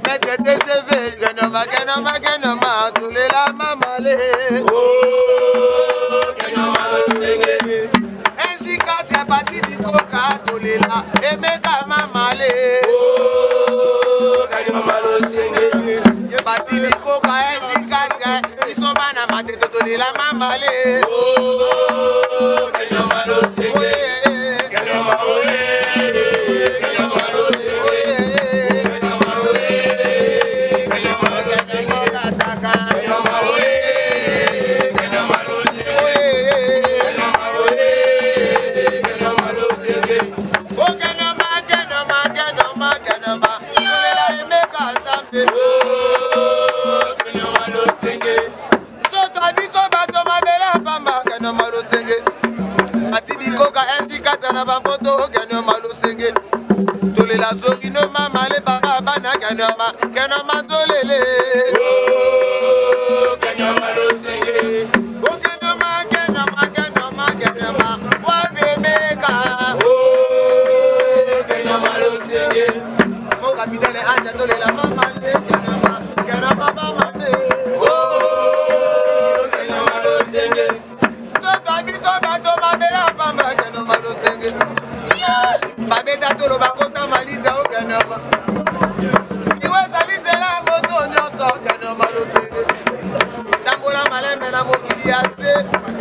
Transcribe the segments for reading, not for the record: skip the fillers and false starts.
Maître TGV, Genoma, Genoma, Genoma, tolela mamale. Ainsi ya bati bikoka tolela emeka mamale. Ye bati bikoka ainsi biso bana matete tolela mamale. Nzoto ya biso bato mabele ya pamba keno malosenge atibikoka NJ4 na bampoto keno malosenge tolela soki no mamale baba bana keno ma keno matolele Okenoma, kenoma, kenoma, kenoma, wabemeka. Mo capitaine Anja tolela mama le kenoma, kenoma mama le. Nzoto ya biso bato mabele ya pamba kenoma losenge. Babeta tolo bakota malita o kenoma. Liwa ezali nzela ya moto nyonso kenoma losenge. Tambola malembe na mokili ya se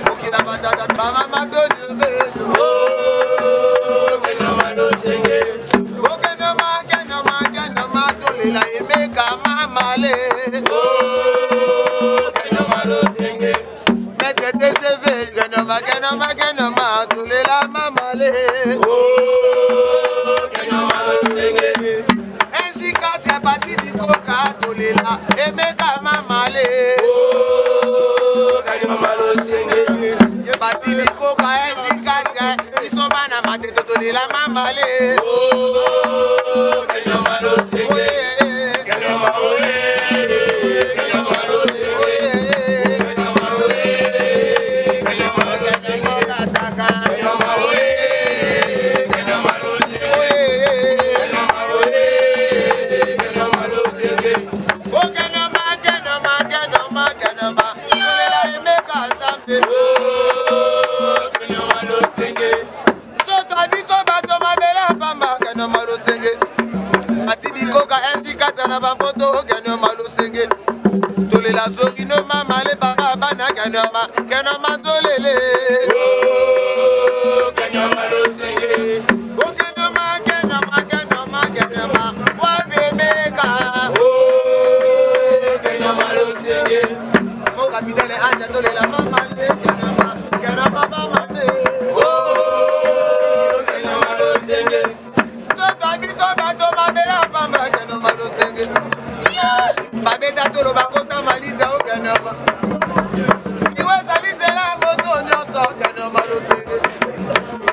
mokili ya batata bamama tonyobelo. Okenoma, kenoma, kenoma, tolela emeka mamale. Maître TGV, kenoma, kenoma, kenoma, tolela mamale. Ainsi ya bati bikoka tolela emeka mamale. Ye bati bikoka ainsi biso bana matete tolela mamale. Okenoma, kenoma, kenoma, kenoma, tolela emeka nzambe. Nzoto ya biso bato mabele ya pamba kenoma losenge. Ati bikoka NJ4 na bampoto kenoma losenge. Tolela soki no mama le baba bana kenoma, kenoma tolele. Okenoma, kenoma, kenoma, kenoma, wabemeka. Mo capitaine Anja tolela mama le kenoma, kenoma mama le. Nzoto ya biso bato mabele ya pamba kenoma losenge. Babeta tolo bakota malita o kenoma. Liwa ezali nzela ya moto nyonso kenoma losenge.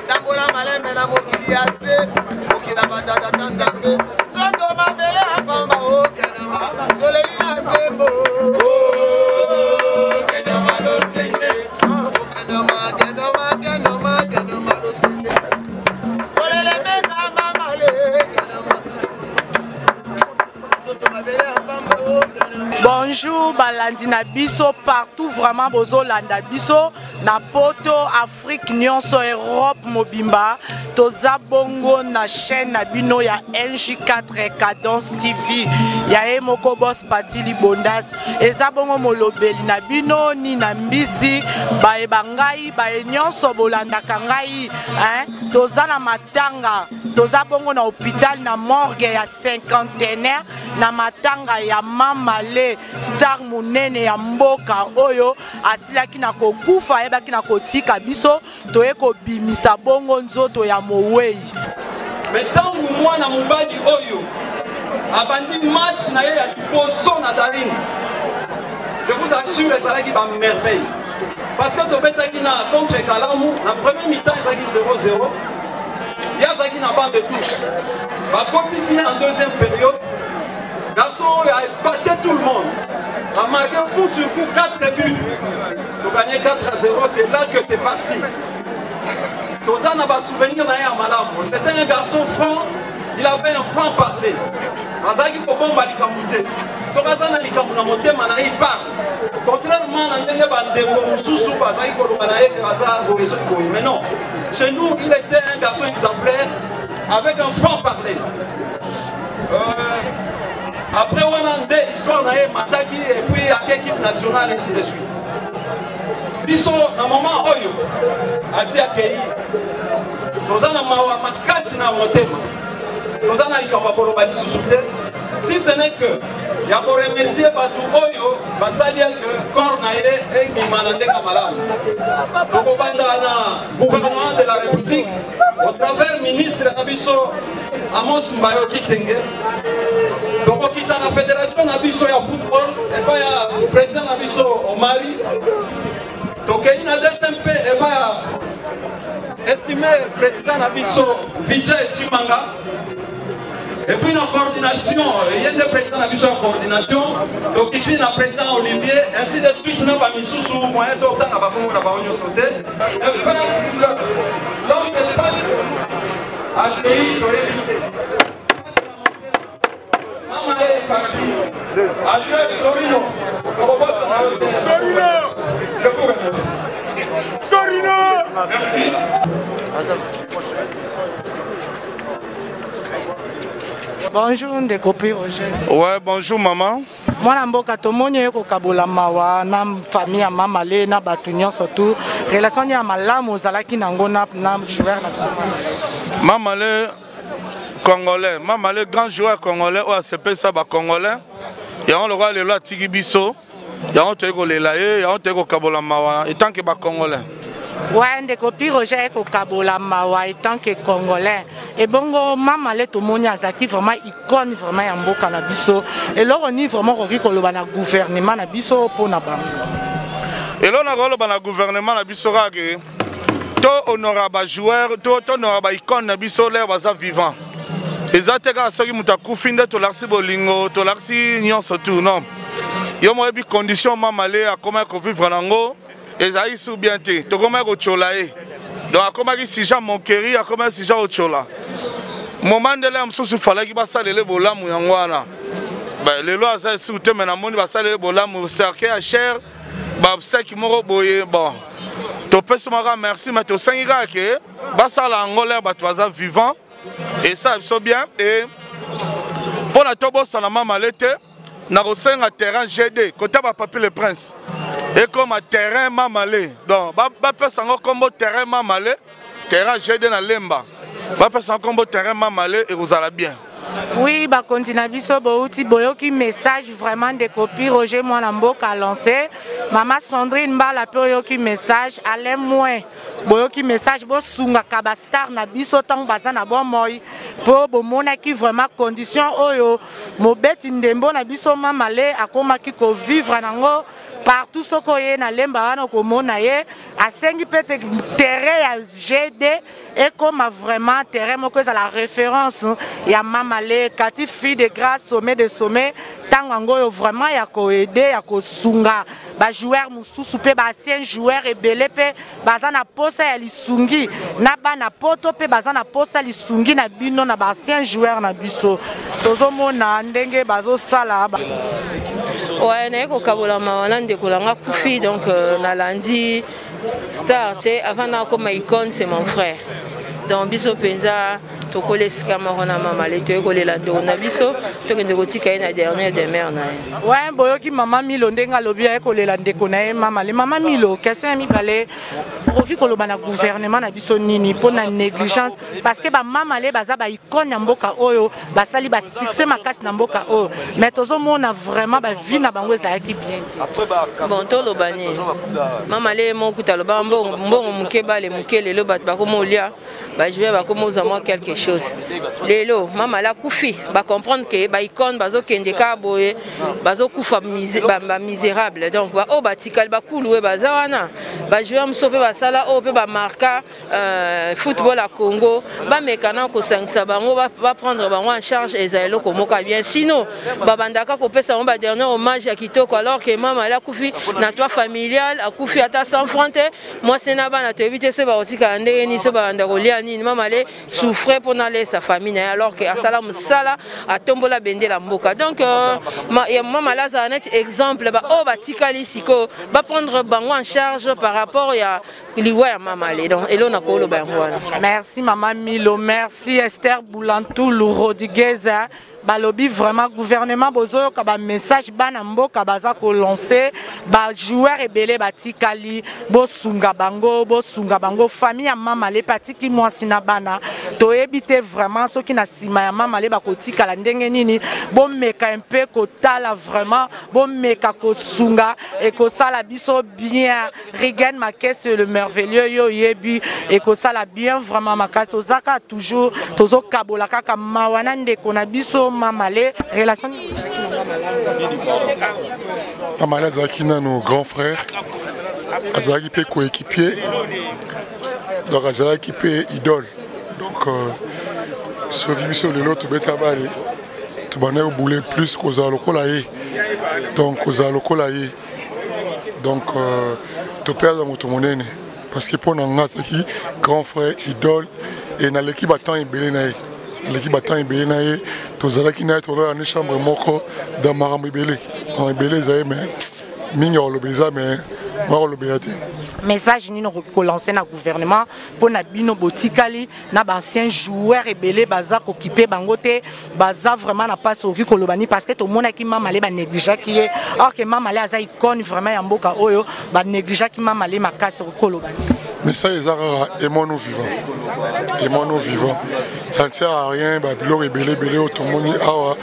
Tambola malembe na mokili ya se mokili ya batata ta nzambe. Nzoto mabele ya pamba o kenoma toleli na nzembo. Kenoma, kenoma, kenoma, kenoma losenge. Tolele meka mama le kenoma. Nzoto mabele ya pamba o kenoma. Bonjour balandi na biso partout, vraiment bozolanda biso na poto, Afrique nyonso, Europe mobimba. Toza bongo na chaîne na bino ya NJ4 Cadence TV ya ye moko boss Pati Libondas. Eza bongo molobeli na bino ni na mbisi bayeba ngai baye nyonso bolandaka ngai hein? Toza na matanga, toza bongo na hôpital na morgue ya cinquantenaire na matanga ya Mama Le star monene ya mboka oyo asilaki na kokufa, ayebaki na kotika biso, toye kobimisa bongo nzoto ya mowei. Mais ntango mwana mobali oyo abandi match na ye ya liboso na Daring, je vous assure ezalaki ba merveille, parce que tobetaki na contre Kalamu na premier mi-temps ezalaki 0-0, ye azalaki na banc de touche, bakotisi ye en deuxième période. Garçon oyo a épaté tout le monde, a marqué coup sur coup 4 buts, to gagné 4-0. C'est là que c'est parti. Toza na ba souvenir na ye ya malamu. C'était un garçon franc, il avait un franc parler. Azalaki kobomba likambo te. Soki aza na likambo na motema na ye, il parle. Contrairement na ndenge bandeko mosusu bazalaki koloba na ye ke aza boye soki boye. Mais non, chez nous, il était un garçon exemplaire avec un franc parler. Euh, après wana nde histoire na ye emataki et puis ake équipe nationale ainsi de suite. Biso na moment oyo asi akei, toza na mawa makasi na motema, toza na likambo ya koloba lisusu te, si ce n'est que ya koremercier bato oyo basali eke corps na ye ebima na ndenge malamu. Tokobanda na gouvernement de la République au travers ministre na biso Amos Mbayo Kitenge, tokokita na fédération na biso ya football epai ya président na biso Omari, tokei na DSMP epai ya estimé président na biso Vijay Chimanga, et puis na coordination ye nde président na biso ya coordination, tokiti na président Olivier, ainsi de suite na bamisusu moyen totanga bakombo na bango nyonso te. L'homme de pasi akei, toyebi te. Mama ye parti. Adieu Sorino. Tokobosana yo te. Sorino. Je vous remercie. Sorino. Merci. Bonjour ndeko Pi Roger. Ouais, bonjour maman. Mwana mboka, tomoni ye kokabola mawa na famille ya Mama Le na bato nyonso tu. Relation ya malamu ozalaki nango na joueur na biso? Mama Le congolais, Mama Le grand joueur congolais oyo asepelisa ba congolais. Yango lokola lelo atiki biso, yango toyei kolela ye, yango toyei kokabola mawa etant que ba congolais. Ouais, ndeko Pi Roger aye kokabola mawa etant que congolais. Ebongo Mama Le tomoni azalaki vraiment icône vraiment ya mboka na biso. Eloko nini vraiment okoki koloba na gouvernement na biso mpona bango? Eloko nakoloba na gouvernement na biso kaka ke to honora ba joueur, to honora ba icône na biso lere baza vivant. Eza te kaka soki moto akufi nde tolakisi bolingo, tolakisi nyonso tu. Non, yo moyebi condition Mama Le akomaki kovivre nango ezalaki su bien te, tokomaki kotyola ye. Donc akomaki sujet moquerie, akomaki sujet kotyola. Moment ndele ya mosusu falaki basalele bolamu yango wana. Lelo aza esuku te, me namoni basalele bolamu cercueil ya cher, basaki moko boye. Bon, topesamaka merci, mais tosengi kaka ke basala yango lere bato baza vivant, esala biso bien. E mpo na tobosana Mama Le te, nakosenga terrain GD kota bapapi le prince ekoma terrain Mama Le. Donc bapesa yango kombo terrain Mama Le, terrain GD na Lemba, bapesa yango kombo terrain Mama Le, ekozala bien. Oui, bakonzi na biso bouti boyoki message vraiment ndeko Pi Roger mwana mboka lancé. Mama Sandrine Mbala pe oyoki message, Alain Moins boyoki message, bosungaka ba star na biso ntango baza na bomoi, mpo bomonaki vraiment condition oyo mobeti ndembo na biso Mama Le akomaki kovivre nango partout. Soki oye na Lemba wana okomona ye asengi mpe te terrain ya GD ekoma vraiment terrain moko ezala référence ya Mama Le. Kati fille de grâce, sommet de sommet, ntango yango oyo vraiment ya koaider, ya kosunga bajoueur mosusu mpe baancien joueur ebele mpe baza na posa ya lisungi na bana poto mpe baza na posa lisungi na bino na baancien joueur na biso. Tozomona ndenge bazosala. Ouais, naye kokabola mawa na ndeko na nga kufi. Donc nalandi star te avant nakoma icône, c'est mon frère. Donc biso mpenza tokola esika moko na Mama Le, toye kolela ndeko na biso, tokende kotika ye na dernière demeure na ye. Ouais, boyoki mama Milo ndenge alobi, aye kolela ndeko na ye Mama Le. Mama Milo, question ya mibale, okoki koloba na gouvernement na biso nini mpona négligence? Parce que bamama Le baza baicône ya mboka oyo, basali basuccès makasi na mboka oyo, mais tozomona vraiment bavie na bango ezalaki bien te. Bon, toloba nini? Mama Le mo kuta aloba mbongo moke, bale moke, lelo bato bakoma olia. Bajoueur bakoma ozwa mwa quelque chose. Lelo mama la kufi, ba comprendre que ba icône bazokende kaka boye, bazokufa ba misérable. Donc ba oyo batikali bakulu baza wana, ba joueur mosusu mpe basala oyo mpe bamarka football ya Congo, bameka na kosangisa bango, baprendre bango en charge, eza eloko moko bien. Sinon babandaka kopesa bango ba dernier hommage ya kitoko, alors que mama ala akufi na toit familial, akufi ata 100 francs te, mwasi na bana toyebi te so bakotikala ndenge nini, so babanda kolia nini. Mama ale souffre mpona alesa famille na ye, alors que asala mosala, atombola bendela mboka. Donc mama ale azala neti exemple, baoyo batikali sikoyo baprendre bango en charge par rapport ya liwa ya mama ale. Donc eloko na koloba yango wana. Merci mama Milo, merci Esther Boulantulu Rodriguez. Balobi vraiment gouvernement bozoyoka ba message bana mboka baza kolancer, ba joueur ebele batikali, bosunga bango, bosunga bango. Famille ya mama le patiki mwasi na bana, toyebi te vraiment soki na nsima ya mama le bakotikala ndenge nini. Bomeka mpe kotala vraiment, bomeka kosunga ekosala biso bien. Rigen Makese le merveilleux, yo yebi ekosala bien vraiment makasi. Tozaka toujours tozokabola kaka mawa na ndeko na biso mamale. Relation nini ozalaki na mamale? Mamale azalaki nano grand frère, azalaki mpe coéquipier, donc azalaki mpe idole. Donc soki biso lelo tobeta bale, tobandaki kobule plus kozala lokola ye, donc kozala lokola ye. Donc toperdre moto monene, parce que mpo na nga azalaki grand frère, idole, e naleki batemps ebele na ye, naleki batemps ebele na ye, tozalaki na ye, tozalaka na chambre moko dans makambo ebele, makambo ebele ezali, mais mingi ya koloba eza, mais mwa kolobela te. Message nini okoki kolancer na gouvernement mpo na bino botikali na baancien joueur ebele baza kokipe bango te, baza vraiment na mpasi? Okoki koloba nini? Parce que tomonaki mamale banégligeaki ye, or que mamale aza icône vraiment ya mboka oyo, banégligeaki mamale makasi. Okoki koloba nini? Message eza kaka: aimons-nous vivant, aimons-nous vivant. Ça ne sert à rien babiloko ebele ebele oyo tomoni awa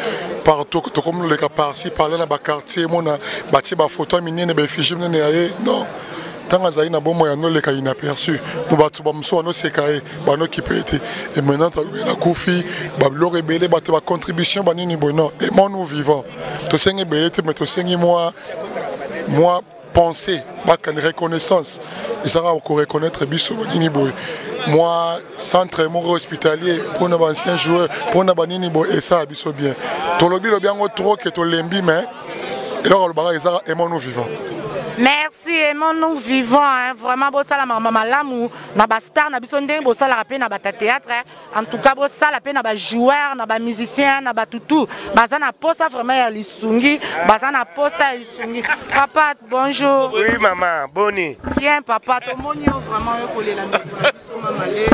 partout, tokomi loleka par-ci par-là na baquartier, mona batie bafoto ya minene, baeffigie minene ya ye. Non, ntango azali na bomoi yanoleka inaperçu, mo bato bamosusu banoseka ye, banokipe ye te. Et maintenant nakufi, babiloko ebele, bato bacontribution banini boye. Non, aimons-nous vivant. Tosengi ebele te, mais tosengi mwa pensée, bakani reconnaissance ezaka koreconnaître biso banini boye, mwa centre moko hospitalier mpona baancien joueur, mpona banini boye, esala biso bien. Tolobi lobi yango trop ke tolembi, mais eloko alobaka ezaka: aimons-nous vivant. Merci, aimons-nous vivant, hein. Vraiment bosala makambo malamu na bastar na biso ndenge bosalaka mpe na bata théâtre, hein. En tout cas bosala mpe na bajoueur, na bamusicien, na batutu baza na posa vraiment ya lisungi, baza na posa ya lisungi. Papa, bonjour. Oui maman, boni? Bien papa, tomoni yo vraiment yo kolela ndeko na biso mamale.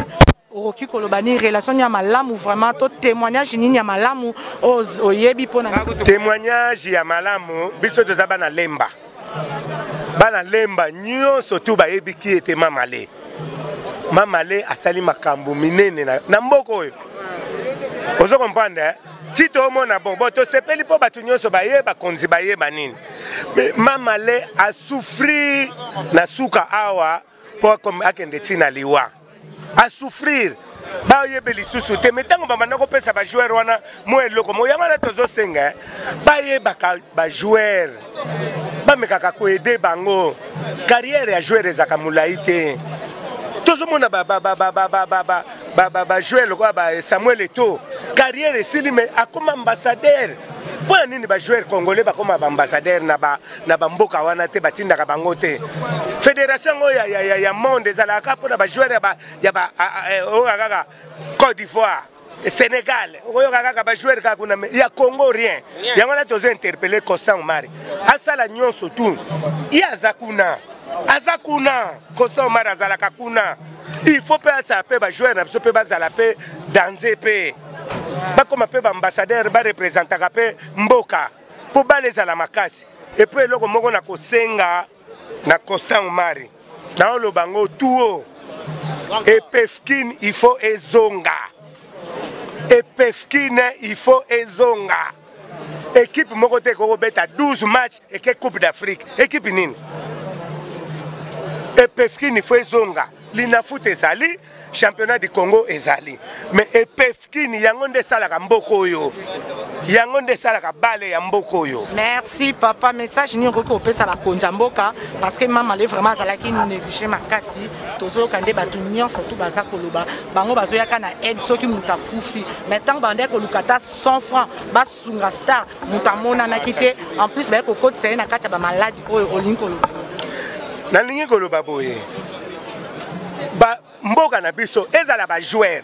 Okoki koloba nini? Relation nini ya malamu vraiment to témoignage nini ya malamu oyo oyebi mpona? Témoignage ya malamu, biso toza bana Lemba, bana Lemba nyonso tu bayebiki ete mamale, mamale asali makambo minene na mboka oyo. Ozo comprendre, eh? Ti toomona bon, tosepeli mpo bato nyonso bayeba, konzi bayeba nini, mais mamale asouffrir na suka awa mpo akende ntina liwa, asouffrir, bayebe lisusu te. Me ntango babanda kopesa bajoueur wana mo eloko mo yango wana, tozosenga bayebaka bajoueur, bamekaka koaider bango. Carrière ya joueur ezalaka molai te. Tozomona bajoueur lokola ba Samuel Eto'o, carrière esili me akoma ambassadeur. Mpo na nini bajoueur congolais bakoma baambassadeur na bamboka wana te? Batindaka bango te. Fédération yango ya monde ezalaka mpona bajoueur ya oyo kaka Côte d'Ivoire, Sénégal, okoyoka kaka bajoueur kaka kuna, ya Congo rien. Yango wana tozo interpeller Constant Omari asala nyonso tu. Ye aza kuna, aza kuna, Constant Omari azalaka kuna. Il faut mpe asala mpe bajoueur na biso mpe bazala mpe danse, mpe bakóma mpe baambassadeur, barepresentaka mpe mboka mpo bala ezala makasi. Et puis eloko moko na kosenga na Constant Omari, naoloba yango tuo: Epefkin il faut ezonga, Epefkin il faut ezonga. Équipe moko te ekokobeta 12 match eke Coupe d'Afrique, équipe nini? Epefkin il faut ezonga. Linafoot ezali. Championnat du Congo ezali, mais epefkini yango nde esalaka mboka oyo, yango nde esalaka bale ya mboka oyo. Merci papa. Message nini okoki kopesa bakonzi ya mboka? Parce que mama le vraiment azalaki néglige makasi. Tozoyoka nde bato nyonso tu baza koloba, bango bazoyaka na aide soki moto akufi, mais ntango bandaki koluka ata 100 francs basunga star, moto amonanaki te. En plus baye kokotisa ye na kati ya bamaladi oyo. Olingi koloba? Nalingi koloba boye, ba mboka na biso, ezala bajoueur,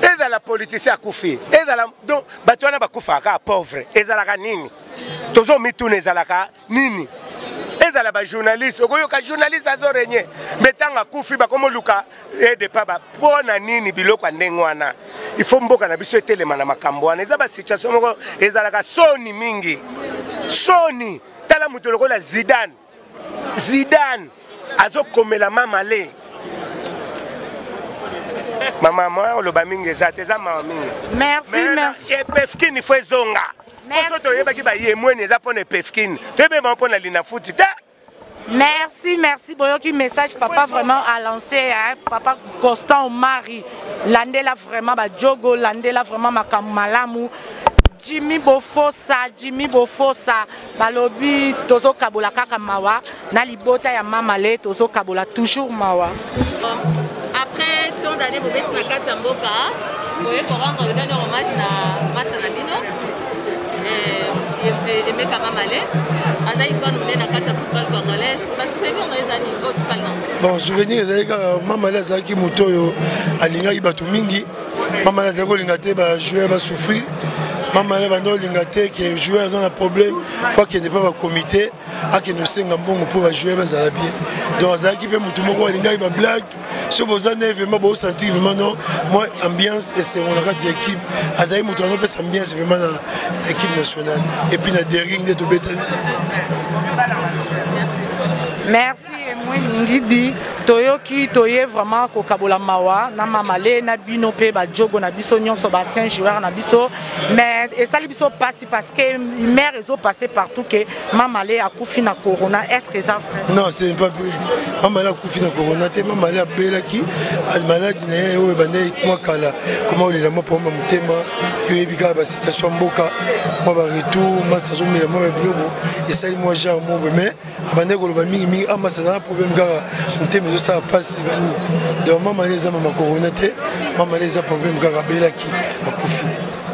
ezala politicien akufi, ezala donc bato wana bakufaka kaka pauvre. Ezalaka nini? Tozomituna, ezalaka nini? Ezala bajournaliste, okoyoka journaliste azorenye, me ntango akufi bakomoluka aide pa ba. Mpo na nini biloko ya ndenge wana? Il faut mboka na biso etelema na makambo wana. Eza basituation moko ezalaka soni mingi, soni. Tala moto lokola Zidane. Zidane azokomela mamale. Mama, mwa oloba mingi eza te, eza mawa mingi. Merci, merci. Epefkini fo ezonga. Poso toyebaki bayemweni eza mpo na epefkini, toyebi bango mpo na linafuti te. Merci, merci. Boyoki message papa vraiment a lancé, hein? Papa Constant Omari. Landela vraiment ba jogo, landela vraiment makambo malamu. Jimmy Bofosa, Jimmy Bofosa, balobi tozokabola kaka mawa na libota ya mama le, tozokabola toujours mawa. Après tant d'années bobeti na kati ya mboka, boye korendre le dernier hommage na master na bino Emeka Mamale, aza icône monene na kati ya football congolaise. Basouvenir no eza nini oyo tikali nango? Bon, souvenir ezali kaka Mamale azalaki moto oyo alingaki bato mingi. Mamale azalaki kolinga te bajoueur basouffrir. Mamale banda olinga te ke joueur aza na problème, fo akende mpe bacomité, akende osenga mbongo mpo bajoueur bazala bien. Donc azalaki mpe motu moko alingaki bablague. Soki boza ne vraiment bosentir vraiment non, moi ambiance esengo na kati ya équipe. Azalaki moto azopesa ambiance vraiment na équipe nationale et puis na Daring nde tobetani. Merci. Emweni Ngidi, toyoki toye vraiment kokabola mawa na mamale na bino mpe bajogo na biso nyonso, baancien joueur na biso. Mais esali biso mpasi parce que mare ezopasse partout ke mamale akufi na corona. Est ce que eza vrai? Non, c'est pas vrai. Mamale akufi na corona te. Mamale abelaki maladi na ye oyo ebandaki mwa kala, koma olela mwa poma motema. Yo oyebi kaka basituation ya mboka, mwa baretour masi azomela mwa babiloko, esali mwa genre moko. Mais abandaki koloba mingimingi amasa na problème kaka motema ezosala mpasi bani. Donc mama ne eza mama corona te, mama ne eza problème kaka abelaki, akufi.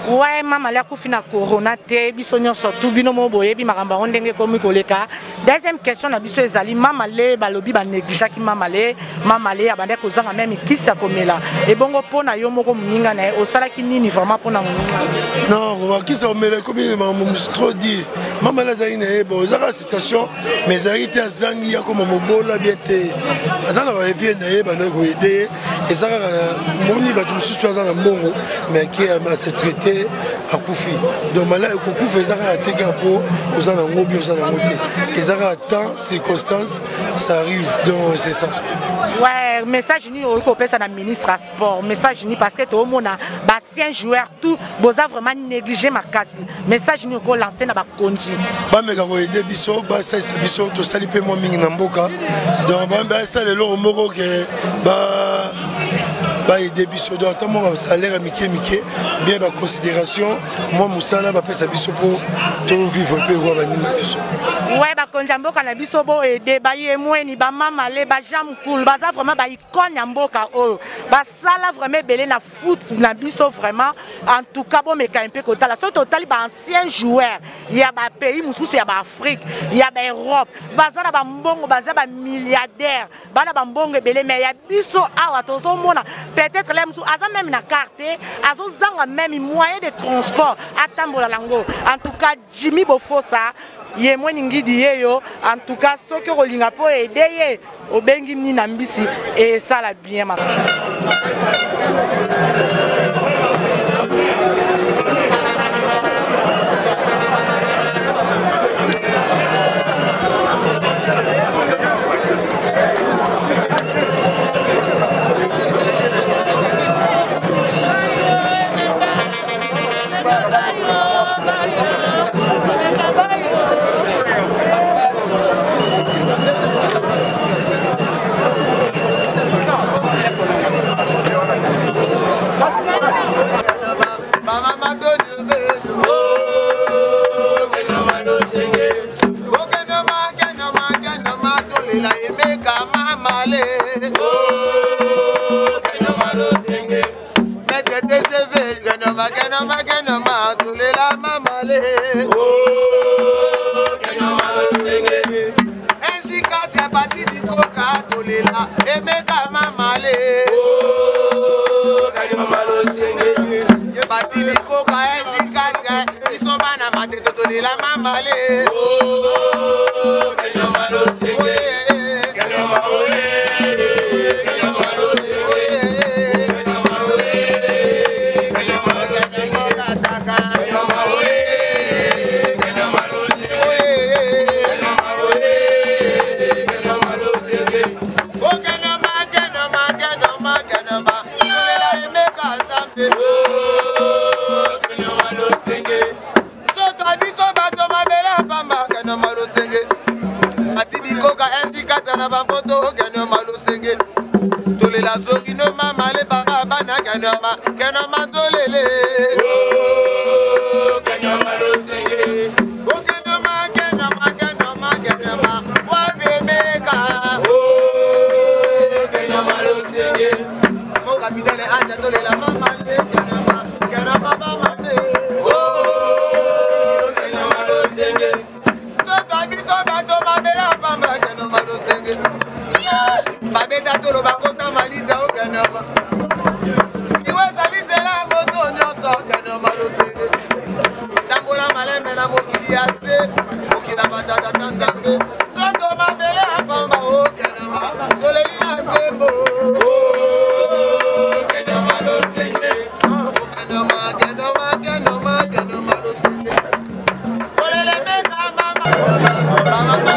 Ouais, mama le akufi na corona te. Biso nyonso tu bino mo boyebi makambo yango ndenge ekomi koleka. Deuxième question na biso ezali mama le, balobi banégligeaki mama le. Mama le abandaki kozanga meme kisi ya komela. Ebongo mpo na yo moko moninga na ye, osalaki nini vraiment mpo na moninga? Non, bakisi ya komela ekomi makambo mosusu, trop dire. Mama le azalaki na ye bon, ezaka situation, mais ezalaki te azangi akoma mobola bien te. Aza na baevie na ye, bandaki koyede ye. Eza kaka moni bato mosusu mpe aza na mbongo, mais ake ase traité, akufi. Donc maladi kokufa eza kaka te kaka mpo oza na ngo bi oza na ngo te, eza kaka temps, circonstance, ça arrive. Donc c'est ça. Ouais, message nini okoki kopesa na ministre ya sport? Message nini? Parce que toomona baancien joueur tout boza vraiment négligé makasi. Message nini okolanse na bakonzi? Bameka koyede biso, basalisa biso. Tosali mpe mwa mingi na mboka, donc basala eloko moko ke ba baede biso. Donc ata mwa basalaire ya mike mike, bien baconsidération, mwa mosala bapesa biso mpo tovivre mpe lokola baninga biso. Ouais, bakonzi ya mboka na biso, boede bayemweni, bamamale, bajean mokulu, baza vraiment baicone ya mboka oyo, basala vraiment ebele na foot na biso vraiment. En tout cas bomeka mpe kotala, soki totali baancien joueur ya bapays mosusu ya baafrike, ya baeurope, baza na bambongo, baza bamilliardaire, bana bambongo ebele. Mais ya biso awa tozomona peut-être le mosusu aza même na carte, azozanga même moyen de transport atambola nango. En tout cas Jimmy Bofosa, ye mweni Ngidi ye yo, en tout cas soki okolinga mpo aide ye, obengi nini na mbisi, esala bien makasi. kenoma tolela mamale esika te bati bikoka tolela emeka mamale bati bikoka esika te biso bana matete tolela mamale Nzoto ya biso bato mabele ya pamba keno malosenge atibikoka enjikata na bafoto keno malosenge tolela soki no mamale baba bana kenoma kenoma tolele okenoma kenoma kenoma kenoma wabemeka mo kapitene anja tolela mamale kenoma kenoma bamame nzoto ya biso bato mabe ya pamba kenoma losenge babeta tolo bakota malita okenoma liwa ezali nzela ya moto nyonso kenoma losenge tambola malembe na mokili ya se mokili ya batata ta nzambe nzoto mabele ya pamba okenoma toleli na nzembo okenoma kenoma kenoma kenoma losenge tolelemeka mama mama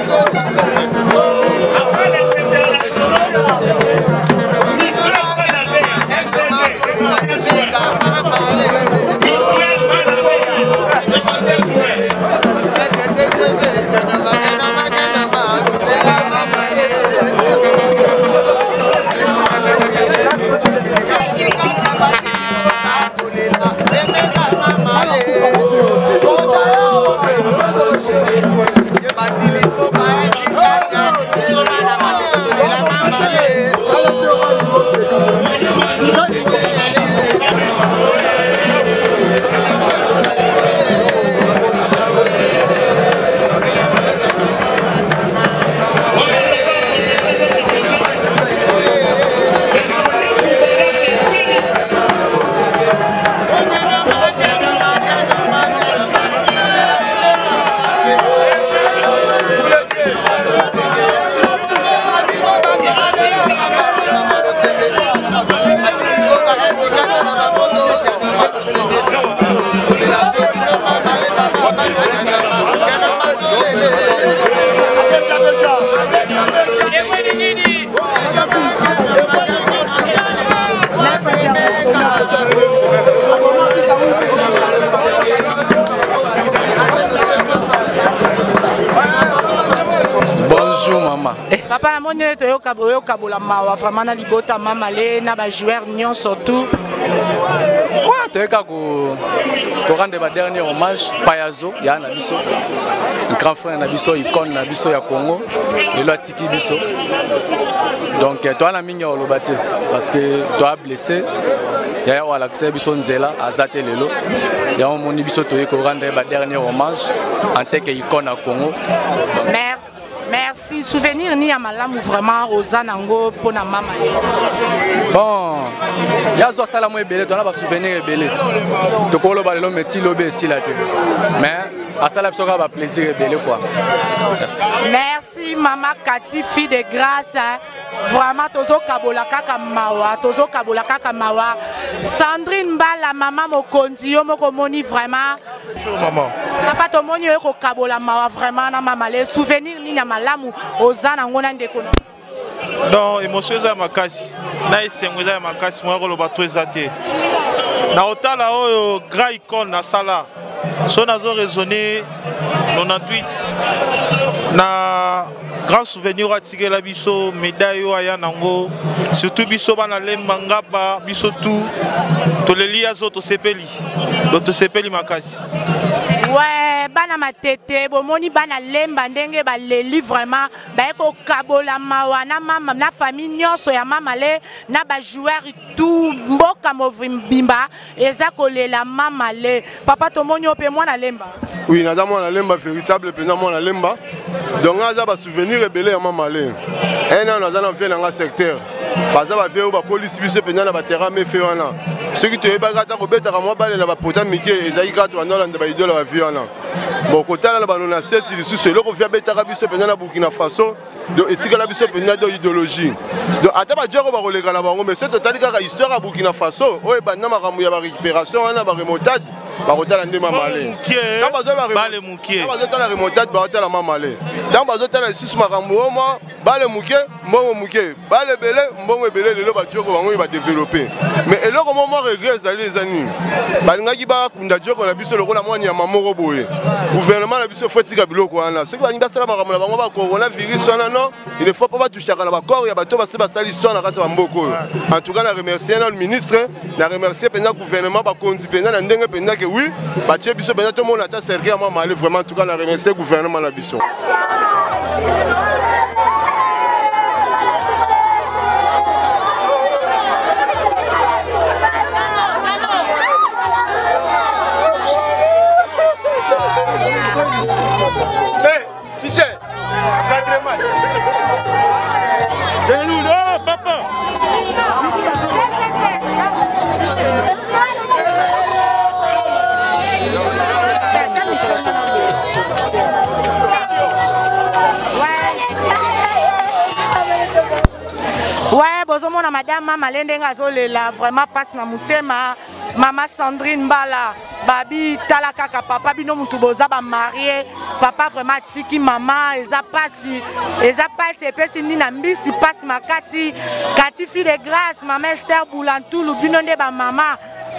Bonjour maman. Eh. Papa namoni oyo toyoka oyokabola mawa vraiment na libota mamale na ba joueurs nyonso tout. Ouais, toyeka ko ko rendre ba dernier hommage Payazo ya na biso grand frère na biso icône na biso ya Congo lelo atiki biso donc eh, toa na mingi ya koloba te parce que toa blessé yaya oyo alakisa biso nzela aza te lelo yango omoni biso toye ko rendre ba dernier hommage en tant que icône ya Congo. Merci. Merci. Souvenir ni ya malamu vraiment oza nango pona mama. Bon, ya zo asala mo ebele tona ba souvenir ebele. Tokoloba lelo mais ti lobi esila te. Mais asala biso kaka ba plaisir ebele quoi. Merci. Merci mama Cathy fille de grâce. Vraiment tozokabola kaka mawa, tozokabola kaka mawa. Sandrine Mbala mama mokonzi yo moko moni vraiment. Bonjour maman. Papa tomoni oyo kokabola mawa vraiment na mama le souvenir nini ya malamu oza nango na ndeko na donc émotion eza ya makasi na esengo eza ya makasi moya koloba to eza te na kotala oyo grand icone asala so nazo raisonne 98 na grand souvenir oyo atikela biso médaille oyo aya nango surtout biso bana lemba ngaba biso tout toleli azo tosepeli donc tosepeli makasi ouais. Ouais, bana matete bomoni bana lemba ndenge baleli vraiment baye kokabola mawa na mama na famille nyonso ya mama le na bajoueur tout mboka mobimba eza kolela mama le papa tomoni yo mpe mwana lemba. Oui, naza mwana lemba véritable mpenza mwana lemba. Donc nga aza basouvenir ebele ya mama le e nano aza na vie na nga secteur baza bavie oyo bakolisi biso mpenza na baterrain mefe wana. Soki toyebaki ata kobetaka mwa bale na bapota mike, ezalaki kaka tobanda olanda baidole ya bavie wana. Bon, kotala na bano na seti lisusu eloko vie abetaka biso mpenza na Burkina Faso, donc etikala biso mpenza do idéologie. Donc ata bajoko bakoleka na bango, mais soki totali kaka histoire ya Burkina Faso oyo ebanda makambo ya barécupération wana, baremotade, bakotala nde mamale. Ntango bazotala remontade, bakotala mamale. Ntango bazotala lisusu makambo oyo mwa bale moke, mbongo moke, bale ebele, mbongo ebele. Lelo bajoko bango oyo badeveloppe, mais eloko mwa regret ezali, eza nini? Balingaki bakunda joko na biso lokola mwa nyama moko boye. Gouvernement na biso faut etika biloko wana. Soki balingi basala makambo na bango ba coronavirus wana, non, il ne faut pas batushaka na bacorps ya bato basi basala histoire na kati ya bamboka oyo. En tout cas, na remercier na ministre, na remercier mpenza gouvernement, bakonzi mpenza na ndenge mpenza ke oui, batie biso mpenza tomona ata cercueil ya mwa male. Vraiment, en tout cas, na remercier gouvernement na biso. Hey, Michel, encadrement. Oh, papa. Ouais, bozomona madame mama le ndenge azolela, vraiment passe na motema. Mama Sandrine Mbala babi, tala kaka papa, bino mutu boza bamarie, papa vraiment atiki mama, eza pasi, eza pasi, epesi nini na mbisi, pasi makasi. Kati fille de grâce, mama Esther Bulantulu, bino nde bamama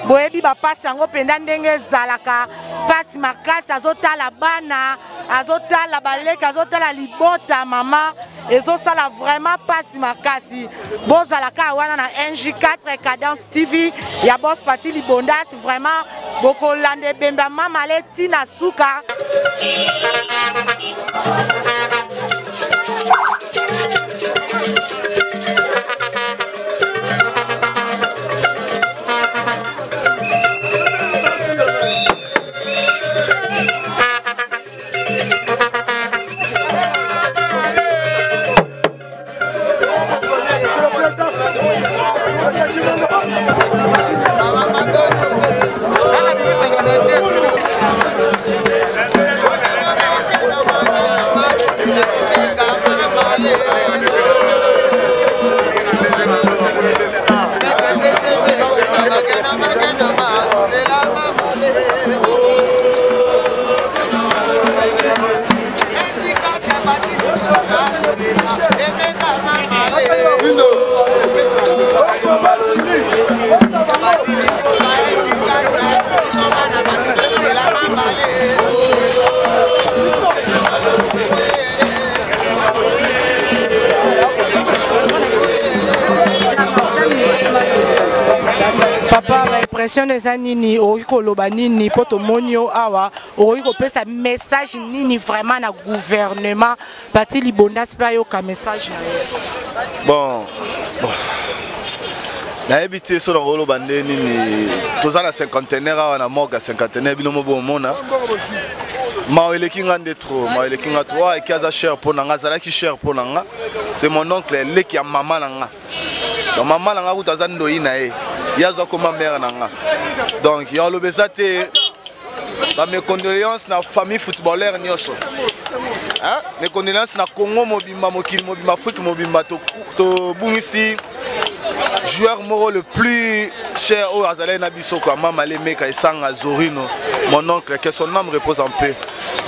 boyebi bapasi yango mpenza ndenge ezalaka, pasi makasi. Azotala bana, azotala baleki, azotala libota, mama ezosala vraiment pasi makasi. Bozala kaka wana na NJ4 Cadence TV ya Boss Pati Libondas, vraiment bokolanda ebembe ya mama le ntina suka. Papa, baimpression eza nini? Okoki koloba nini mpo tomoni yo awa? Okoki kopesa message nini vraiment na gouvernement? Pati Libondas mpe ayoka message na yo. Bon, nayebi te so nakoloba nde nini. Toza na cinquantenaire awa na morgue ya cinquantenaire. Bino mo bomona, mawa eleki nga nde trop, mawa eleki nga trop. Eki aza cher mpo na nga, azalaki cher mpo na nga. C'est mon oncle, eleki ya mama na nga. Donc mama na nga kuta aza ndoi na ye, ye azwa koma mare na nga. Donc ya oloba eza te. Ba mes condoléances na famille footballeur nyonso, hein? Mes condoléances na Congo mobimba, mokili mobimba, Afrique mobimba. Tobungisi joueur moko le plus cher oyo azalaki na biso kwa mama Lemeka Esanga Zorino, mon oncle, que son âme repose en paix.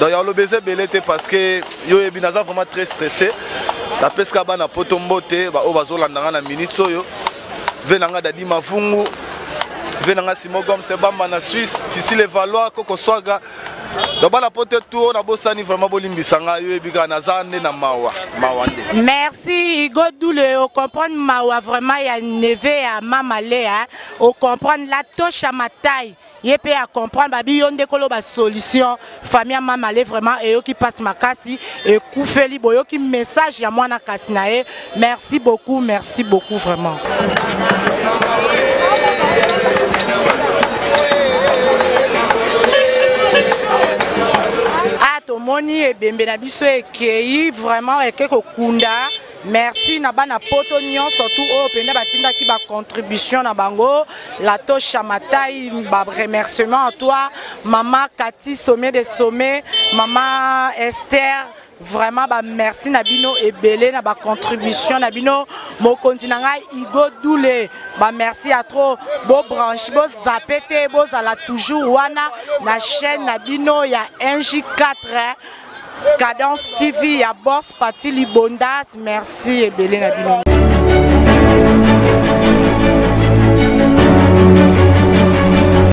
Donc ya oloba eza ebele te, parce que yo oyebi, naza vraiment très stressé. Napesika bana poto mbote, baoyo bazolanda nga na minute oyo, ve na nga Dadi Mavungu, ve na nga Simo Goms Bamba na Suisse, Tisi Levalois, Koko Swaga. Donc bana poto tout oyo nabosani vraiment bolimbisa ngai, yo yebi kaka naza nde na mawa mawa nde. Merci Hugo Doule, o comprendre mawa vraiment ya neve ya mama Lea, o comprendre la tosha matai. Ye pe a comprendre babi yo nde kolo ba solution famille ya mama le vraiment eyoki passe makasi ekufeli boyoki message ya mwana kasi na ye. Merci beaucoup, merci beaucoup vraiment. Ah, tomoni ebembe na biso ekei vraiment eke kokunda. Merci na bana poto nyonso tout oyo mpenza batindaki ba contribution na bango. La Tosha Matai, ba remerciement à toi. Mama Cathy Sommet des Sommets, Mama Esther, vraiment ba merci na bino ebele na ba contribution na bino. Mokonzi na ngai Hugo Doule, ba merci à trop. Bo branche, bo zappe te, bo zala toujours wana na chaîne na bino ya NJ4 Cadence TV ya Boss Pati Libondas. Merci ebele na bino.